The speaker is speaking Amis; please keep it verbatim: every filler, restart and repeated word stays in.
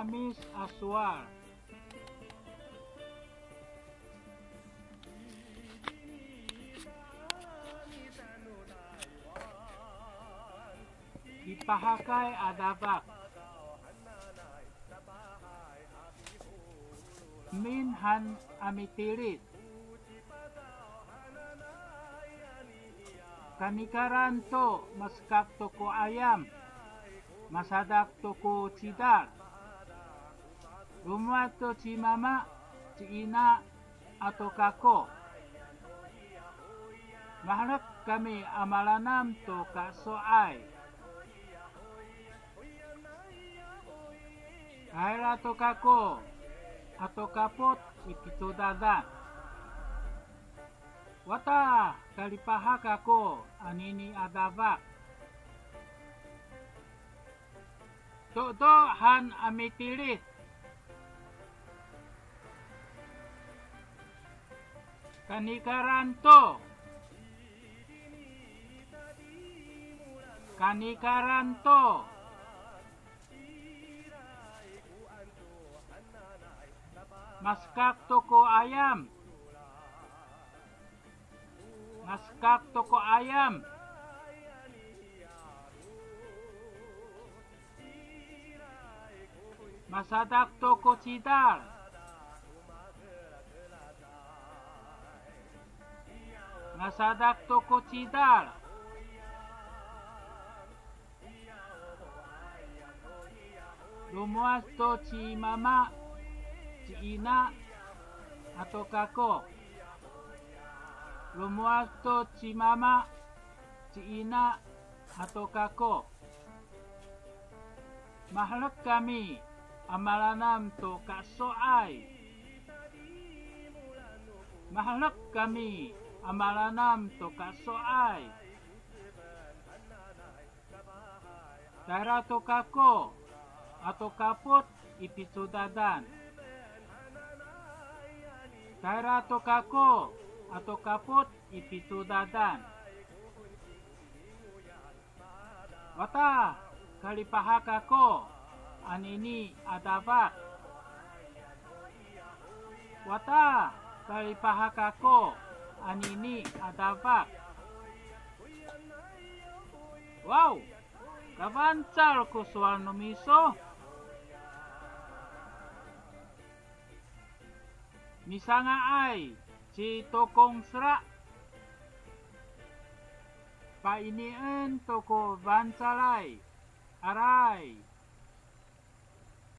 Amis a sowal. Lipahakay a dafak. Emin han a mitilid. Kanikaran to masekak to ko ayam, masadak to ko cidal. Lomowad to ci mama, ci ina, ato kako. Maherek kami a malanam to kaeso'ay. Tayra to kako ato kapot i picodadan. Wata kalipahak ako anini a dafak. Dodo han a mitilid. Kanikaran to. Kanikaran to. Masekak to ko ayam. Masekak to ko ayam. Masadak to ko cidal. Masadak to ko cidal. Lomowad to ci mama, ci ina, ato kako. Lomowad to ci mama, ci ina, ato kako. Maherek kami a malanam to kaeso'ay. Maherek kami a malanam to kaeso'ay. Tayra to kako ato kapot i picodadan. Tayra to kako ato kapot i picodadan. Wata kalipahak ako anini a dafak. Wata kalipahak ako anini a dafak. Waw, kafangcal ko sowal no miso. Misanga'ay ci Tokong Sera. Painien to ko fangcalay. Aray,